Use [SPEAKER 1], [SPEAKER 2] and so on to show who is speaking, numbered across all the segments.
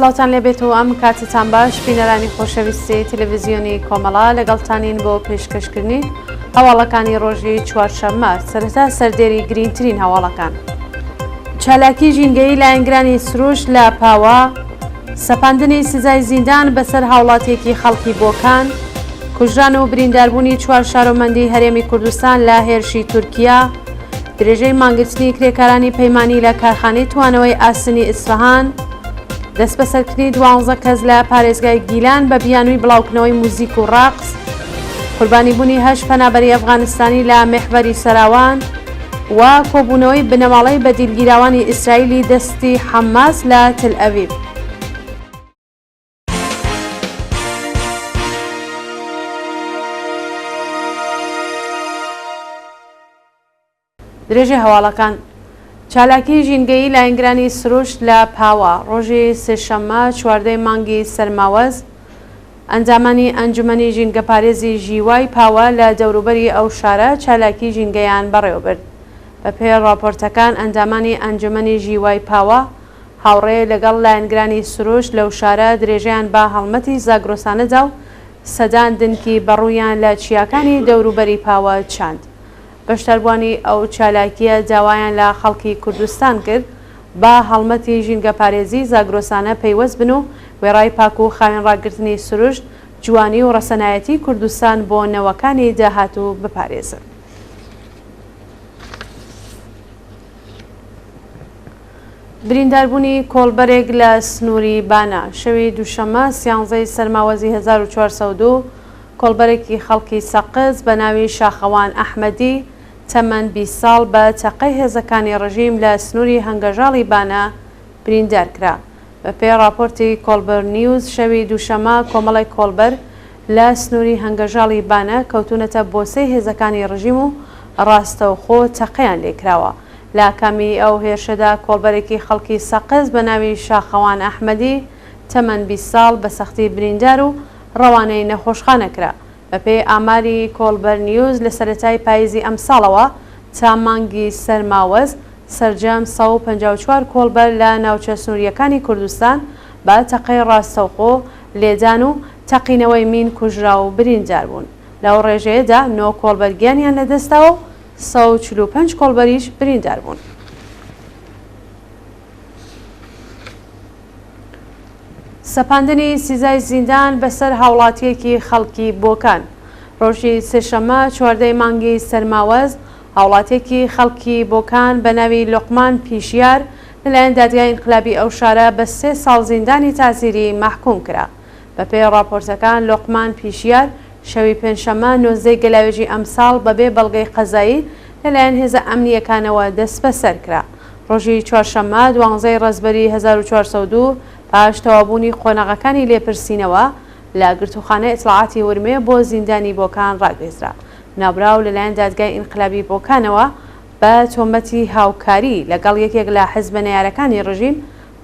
[SPEAKER 1] سڵاوتان لێبێت و ئەم کاتتان باش بینەرانی خۆشەویستی تەلەڤزیۆنی کۆمەڵە لەگەڵتانین بۆ پێشکەشکردنی هەواڵەکانی ڕۆژی چوارشەممە سەرەتا سەردێری گرینگترین هەواڵەکان. چالاکی ژینگەیی لایەنگرانی سروشت لە پاوە، سەپاندنی سزای زیندان بەسەر هاوڵاتیەکی خەڵکی بۆکان، کوژران و برینداربوونی چوار شارۆمەندی هەرێمی کوردستان لە هێرشی تورکیا، درێژەی مانگرتنی کرێکارانی پەیمانی لە کارخانەی توانەوەی ئاسنی ئیسفەهان، دەستبەسەرکردنی دوانزە کەس لە پارێزگای گیلان بە بیانووی بڵاوکردنەوەی موزیک و ڕەقس، قوربانیبوونی هەشت پەنابەری ئەفغانستانی لە میحوەری سەراوان و کۆبوونەوەی بنەماڵەی بەدیلگیراوانی ئیسرائیلی دەستی حەماس لە تلئەڤیڤ. درێژەی هەواڵەکان چالاکی ژینگەیی لایەنگرانی سروشت لە پاوە ڕۆژی سێشەممە چواردەی مانگی سەرماوەز ئەندامانی ئەنجومەنی ژینگەپارێزی ژیوای پاوە لە دەوروبەری ئەو شارە چالاکی ژینگەیان بەڕێوەبرد. بەپێی ڕاپۆرتەکان ئەندامانی ئەنجومەنی ژیوای پاوە هاوڕێ لەگەڵ لایەنگرانی سروشت لەو شارە درێژەیان بە هەڵمەتی زاگرۆسانە دا و سەدان دنکی بەڕوویان لە چیاکانی دەوروبەری پاوە چاند. بەشداربووانی ئەو چالاکییە داوایان لە خەڵکی کوردستان کرد بە هەڵمەتی ژینگەپارێزیی زاگرۆسانە پەیوەست بن و وێڕای پاک و خاوێن ڕاگرتنی سروشت، جوانی و ڕەسەنایەتیی کوردستان بۆ نەوەکانی داهاتوو بپارێزن. برینداربوونی کۆڵبەرێک لە سنووری بانە شەوی دووشەممە سیانزەی سەرماوەزی 1402 کۆڵبەرێکی خەڵکی سەقز بە ناوی شاخەوان ئەحمەدی تەمەن 20 ساڵ بە تەقەی هێزەکانی ڕژیم لە سنووری هەنگەژاڵی بانە بریندار کرا. بەپێی ڕاپۆرتی کۆڵبەر نیوز شەوی دووشەممە کۆمەڵێک کۆڵبەر لە سنووری هەنگەژاڵی بانە کەوتوونەتە بۆسەی هێزەکانی ڕژیم و ڕاستەوخۆ تەقەیان لێکراوە. لە ئاکامی ئەو هێرشەدا کۆڵبەرێکی خەڵکی سەقز بە ناوی شاخەوان ئەحمەدی تەمەن 20 ساڵ بە سەختی بریندار و ڕەوانەی نەخۆشخانە کرا. بەپێی ئاماری کۆڵبەر نیوز لە سەرەتای پاییزی ئەمساڵەوە تا مانگی سەرماوەز سەرجەم 154 کۆڵبەر لە ناوچە سنوورییەکانی کوردستان بە تەقەی ڕاستەوخۆ، لێدان و تەقینەوەی مین کوژرا و بریندار بوون. لەو ڕێژەیەدا نۆ کۆڵبەر گیانیان لەدەستداوە و 145 کۆڵبەریش بریندار بوون. سەپاندنی سزای زیندان بەسەر هاوڵاتییەکی خەڵکی بۆکان ڕۆژی سێشەممە چواردەی مانگی سەرماوەز هاوڵاتییەکی خەڵکی بۆکان بە ناوی لوقمان پیشیار لەلایەن دادگای ئینقلابی ئەو شارە بە سێ ساڵ زیندانی تەعزیری مەحکووم کرا. بەپێی ڕاپۆرتەکان لوقمان پیشیار شەوی پێنجشەممە نۆزدەی گەلاوێژی ئەمساڵ بەبێ بەڵگەی قەزایی لەلایەن هێزە ئەمنییەکانەوە دەستبەسەر کرا. ڕۆژی چوارشەممە دوانزەی ڕەزبەری 1402 پاش تەواوبوونی قۆناغەکانی لێپرسینەوە لە گرتووخانەی ئیتڵاعاتی ورمێ بۆ زیندانی بۆکان ڕاگوێزرا. ناوبراو لەلایەن دادگای ئینقلابی بۆکانەوە بە تۆمەتی هاوکاری لەگەڵ یەکێک لە حزبە نەیارەکانی ڕژیم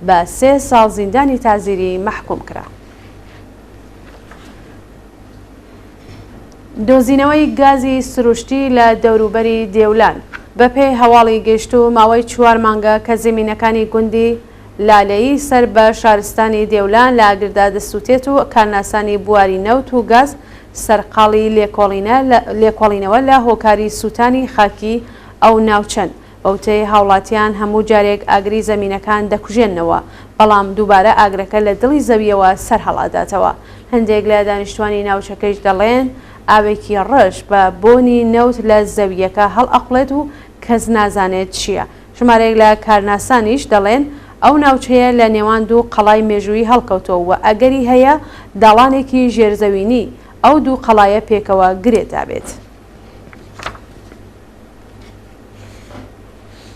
[SPEAKER 1] بە سێ ساڵ زیندانی تەعزیری مەحکووم کرا. دۆزینەوەی گازی سروشتی لە دەوروبەری دێولان. بەپێی هەواڵی گەیشتوو ماوەی چوار مانگە کە زەمینەکانی گوندی لالەیی سەر بە شارستانی دێولان لە ئاگردا دەسووتێت و کارناسانی بواری نەوت و گاز سەرقاڵی لێکۆڵینەوە لە هۆکاری سووتانی خاکی ئەو ناوچەن. بەوتەی هاوڵاتیان هەموو جارێک ئاگری زەمینەکان دەکوژێننەوە، بەڵام دووبارە ئاگرەکە لە دڵی زەوییەوە سەرهەڵئەداتەوە. هەندێک لە دانیشتوانی ناوچەکەیش دەڵێن، ئاوێکی ڕەش بە بۆنی نەوت لە زەوییەکە هەڵئەقوڵێت و کەس نازانێت چییە. ژمارەیەک لە کارناسانیش دەڵێن، ئەو ناوچەیە لە نێوان دوو قەڵای مێژوویی هەڵکەوتووە و ئەگەری هەیە داڵانێکی ژێرزەوینی ئەو دوو قەڵایە پێکەوە گرێ دابێت.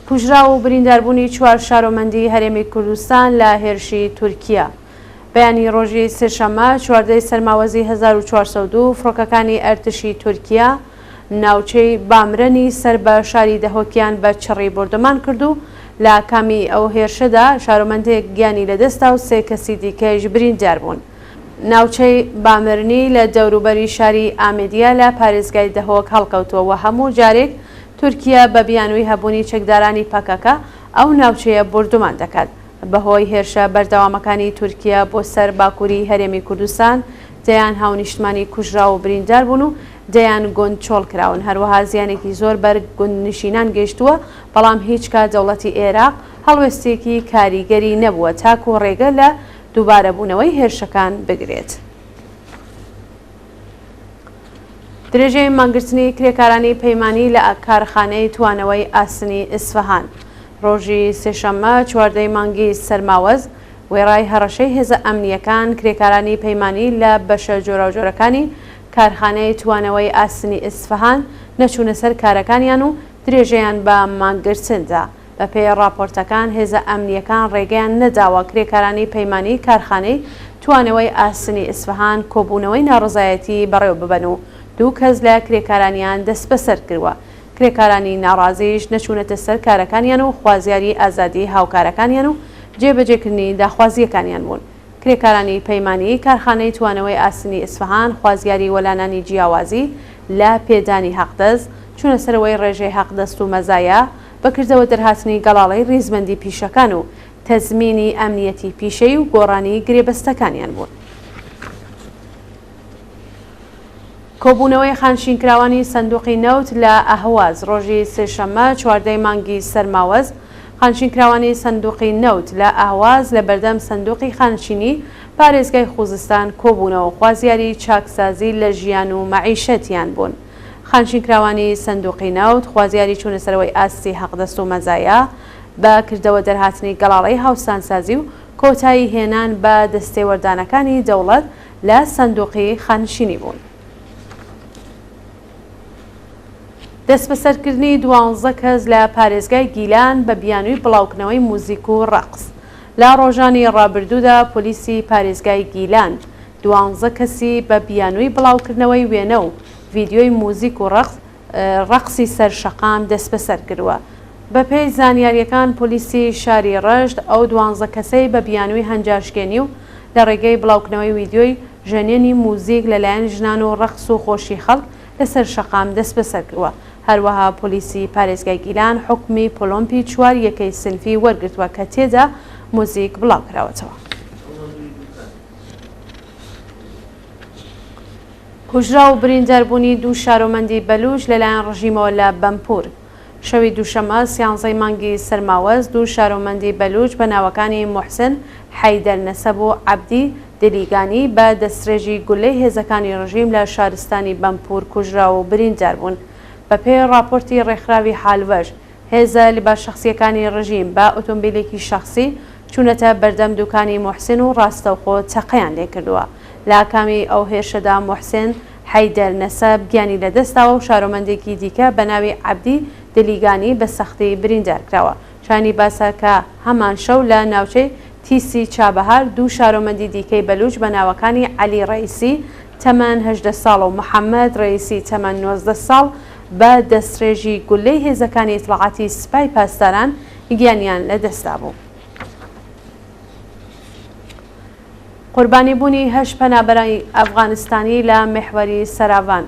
[SPEAKER 1] کوژراو و برینداربوونی چوار شارۆمەندی هەرێمی کوردستان لە هێرشی تورکیا. بەیانی ڕۆژی سێشەممە چواردەی سەرماوەزی 1402 فڕۆکەکانی ئەرتشی تورکیا ناوچەی بامرەنی سەر بە شاری دهۆکیان بە چڕی بۆردومان کرد و لە ئاکامی ئەو هێرشەدا شارۆمەندێک گیانی لەدەستدا و سێ کەسی دیکەیش بریندار بوون. ناوچەی بامرنی لە دەوروبەری شاری ئامێدیە لە پارێزگای دهۆک هەڵکەوتووە و هەموو جارێک تورکیە بە بیانووی هەبوونی چەکدارانی پەکەکە ئەو ناوچەیە بۆردومان دەکات. بەهۆی هێرشە بەردەوامەکانی تورکیە بۆ سەر باکووری هەرێمی کوردستان، دەیان هاونیشتمانی کوژراو و بریندار بوون و دەیان گوند چۆڵ کراون، هەروەها زیانێکی زۆر بەر گوندنشینان گەیشتووە، بەڵام هیچکات دەوڵەتی ئێراق هەڵوێستێکی کاریگەری نەبووە تاکوو ڕێگە لە دووبارەبوونەوەی هێرشەکان بگرێت. درێژەی مانگرتنی کرێکارانی پەیمانی لە کارخانەی توانەوەی ئاسنی ئیسفەهان ڕۆژی سێشەممە چواردەی مانگی سەرماوەز وێڕای هەڕەشەی هێزە ئەمنییەکان کرێکارانی پەیمانی لە بەشە جۆراوجۆرەکانی کارخانەی توانەوەی ئاسنی ئیسفەهان نەچوونە سەر کارەکانیان و درێژەیان بە مانگرتن دا. بەپێی ڕاپۆرتەکان هێزە ئەمنییەکان ڕێگەیان نەداوە کرێکارانی پەیمانی کارخانەی توانەوەی ئاسنی ئیسفەهان کۆبوونەوەی ناڕەزایەتی بەڕێوەببەن و دوو کەس لە کرێکارانیان دەستبەسەر کرووە. کرێکارانی ناڕازیش نەچوونەتە سەر کارەکانیان و خوازیاری ئازادی هاوکارەکانیان و جێبەجێکردنی داخوازییەکانیان بوون. کرێکارانی پەیمانیی کارخانەی توانەوەی ئاسنی ئیسفەهان خوازیاری وەلانانی جیاوازی لە پێدانی حەقدەست، چوونەسەرەوەی ڕێژەی حەقدەست و مەزایا، بە کردەوە دەرهاتنی گەڵاڵەی ڕیزبەندی پیشەکان و تەزمینی ئەمنیەتی پیشەیی و گۆڕانی گرێبەستەکانیان بوون. کۆبوونەوەی خانشینکراوانی سندوقی نەوت لە ئەهواز ڕۆژی سێشەممە چواردەی مانگی سەرماوەز خانشینکراوانی سندوقی نەوت لە ئەهواز لە بەردەم سندوقی خانشینی پارێزگای خوزستان کۆبوونەوە خوازیاری چاکسازی لە ژیان و مەعیشەتیان بوون. خانشینکراوانی سندوقی نەوت خوازیاری چوونەسەرەوەی ئاستی حەقدەست و مەزایا، بە کردەوە دەرهاتنی گەڵاڵەی هاوسانسازی و کۆتایی هێنان بە دەستێوەردانەکانی دەوڵەت لە سندوقی خانشینی بوون. دەستبەسەرکردنی دوانزە کەس لە پارێزگای گیلان بە بیانووی بڵاوکردنەوەی موزیک و ڕەقس لە ڕۆژانی ڕابردوودا پۆلیسی پارێزگای گیلان دوانزە کەسی بە بیانووی بڵاوکردنەوەی وێنە و ڤیدیۆی موزیک و ڕەقس ڕەقسی سەر شەقام دەستبەسەر کردووە. بەپێی زانیارییەکان پۆلیسی شاری ڕەشت ئەو دوانزە کەسەی بە بیانووی هەنجارشکێنی و لە ڕێگەی بڵاوکردنەوەی ویدیۆی ژەنینی موزیک لەلایەن ژنان و ڕەقس و خۆشی خەڵک لەسەر شەقام دەستبەسەر کردووە. هەروەها پۆلیسی پارێزگای گیلان حوکمی پۆلۆمپی چوار یەکەی سنفی وەرگرتووە کە تێدا موزیک بڵاوکراوەتەوە. کوژراو و برینداربوونی دوو شارۆمەندی بەلووچ لەلایەن ڕژیمەوە لە بەمپوور. شەوی دووشەممە سیانزەی مانگی سەرماوەز دوو شارۆمەندی بەلووچ بە ناوەکانی موحسن حەیدەر نەسەب و عەبدی دلیگانی بە دەسترێژی گوللەی هێزەکانی ڕژیم لە شارستانی بەمپوور کوژراو و بریندار بوون. بەپێی ڕاپۆرتی ڕێکخراوی حالڤەش، هێزە لباس شەخسییەکانی ڕژیم بە ئۆتۆمبیلێکی شەخسی چوونەتە بەردەم دوکانی موحسێن و ڕاستەوخۆ تەقەیان لێکردووە. لە ئاکامی ئەو هێرشەدا موحسێن حەیدەر نەسەب گیانی لەدەستداوە و شارۆمەندێکی دیکە بە ناوی عەبدی دلیگانی بە سەختی بریندار کراوە. شایانی باسە کە هەمان شەو لە ناوچەی تیسی چابەهار دوو شارۆمەندی دیکەی بەلووچ بە ناوەکانی عەلی ڕەئیسی تەمەن 18 ساڵ و محەممەد ڕەئیسی تەمەن 19 ساڵ بە دەستڕێژی گوللەی هێزەکانی ئیتڵاعاتی سپای پاسداران گیانیان لەدەستدابوو. قوربانیبوونی هەشت پەنابەرانی ئەفغانستانی لە میحوەری سەراڤان.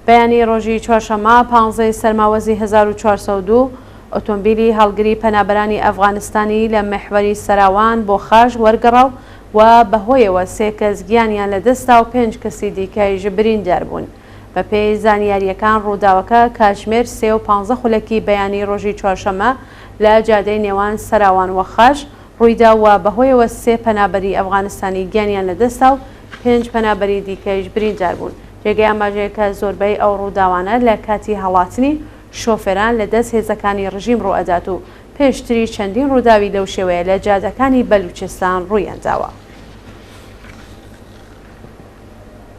[SPEAKER 1] بەیانی ڕۆژی چوارشەممە پانزەی سەرماوەزی 1402 ئۆتۆمبیلی هەڵگری پەنابەرانی ئەفغانستانی لە میحوەری سەراوان بۆ خاش وەرگەڕا و بەهۆیەوە سێ کەس گیانیان لەدەستدا و پێنج کەسی دیکەیش بریندار بوون. بەپێی زانیارییەکان ڕووداوەکە کاتژمێر سێ و پانزە خولەکی بەیانی ڕۆژی چوارشەممە لە جادەی نێوان سەراوان وخاش ڕوویدا و بەهۆیەوە سێ پەنابەری ئەفغانستانی گیانیان لەدەستدا و پێنج پەنابەری دیکەیش بریندار بوون. جێگەی ئاماژەیە کە زۆربەی ئەو ڕووداوانە لە کاتی هەڵاتنی شۆفێران لە دەست هێزەکانی ڕژیم ڕووئەدات و پێشتریش چەندین ڕووداوی لەو شێوەیە لە جادەکانی بەلوچستان ڕوویانداوە.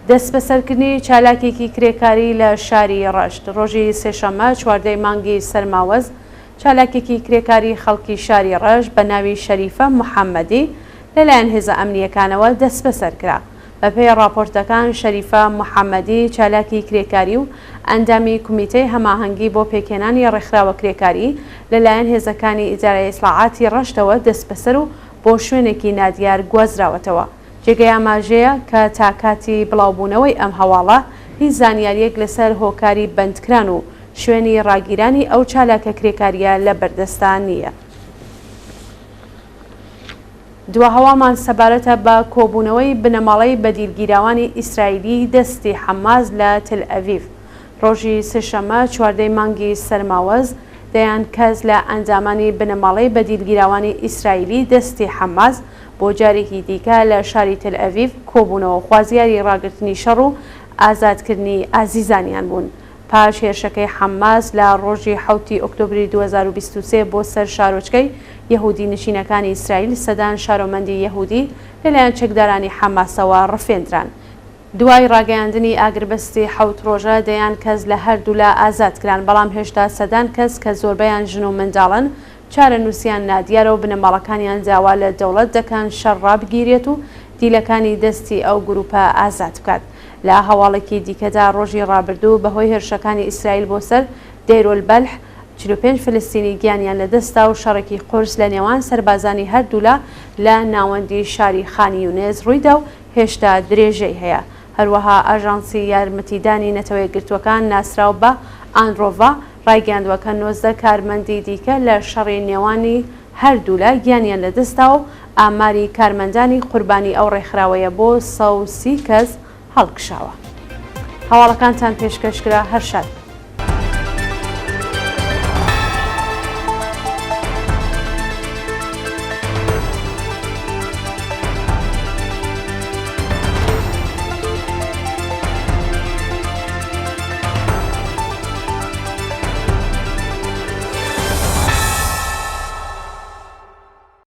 [SPEAKER 1] دەستبەسەرکردنی چالاکێکی کرێکاری لە شاری ڕەشت ڕۆژی سێشەممە چواردەی مانگی سەرماوەز چالاکێکی کرێکاری خەڵکی شاری ڕەشت بە ناوی شەریفە محەممەدی لەلایەن هێزە ئەمنییەکانەوە دەستبەسەر کرا. بەپێی ڕاپۆرتەکان شەریفە محەممەدی چالاکی کرێکاری و ئەندامی کومیتەی هەماهەنگی بۆ پێکهێنانی ڕێکخراوە کرێکاری لەلایەن هێزەکانی ئیدارەی ئیتڵاعاتی ڕەشتەوە دەستبەسەر و بۆ شوێنێکی نادیار گوازراوەتەوە. جێگەی ئاماژەیە کە تا کاتی بڵاوبوونەوەی ئەم هەواڵە هیچ زانیارییەک لەسەر هۆکاری بەندکران و شوێنی ڕاگیرانی ئەو چالاکە کرێکارییە لە بەردەستا نییە. دواهەواڵمان سەبارەتە بە کۆبوونەوەی بنەماڵەی بەدیلگیراوانی ئیسرائیلی دەستی حەماس لە تلئەڤیڤ. ڕۆژی سێشەممە چواردەی مانگی سەرماوەز، دەیان کەس لە ئەندامانی بنەماڵەی بەدیلگیراوانی ئیسرائیلی دەستی حەماس بۆ جارێکی دیکە لە شاری تلئەڤیڤ کۆبوونەوە خوازیاری ڕاگرتنی شەڕ و ئازادکردنی ئازیزانیان بوون. پاش هێرشەکەی حەماس لە ڕۆژی حەوتی ئۆکتۆبری 2023 بۆ سەر شارۆچکەی یەهودی نشینەکانی ئیسرائیل، سەدان شارۆمەندی یەهودی لەلایەن چەکدارانی حەماسەوە ڕفێندران. دوای ڕاگەیاندنی ئاگربەستی حەوت ڕۆژە، دەیان کەس لە هەردوولا ئازاد کران، بەڵام هێشتا سەدان کەس کە زۆربەیان ژن و منداڵن، چارەنووسیان نادیارە و بنەماڵەکانیان داوا لە دەوڵەت دەکەن شەڕ ڕابگیرێت و دیلەکانی دەستی ئەو گرووپە ئازاد بکات. لە هەواڵێکی دیکەدا ڕۆژی ڕابردوو بەهۆی هێرشەکانی ئیسرائیل بۆ سەر دەیرولبەلح 45 فلستینی گیانیان لەدەستدا و شەڕێکی قورس لە نێوان سەربازانی هەردوولا لە ناوەندی شاری خان یونس ڕوویدا و هێشتا درێژەی هەیە. هەروەها ئاژانسی یارمەتیدانی نەتەوەیەکگرتووەکان ناسراو بە ئانرۆڤا ڕایگەیاندووە کە 19 کارمەندی دیکە لە شەڕی نێوانی هەردوولا گیانیان لەدەستداوە و ئاماری کارمەندانی قوربانی ئەو ڕێکخراوەیە بۆ 130 کەس هەڵکشاوە. هەواڵەکانتان پێشکەش کرا هەر شاد بن.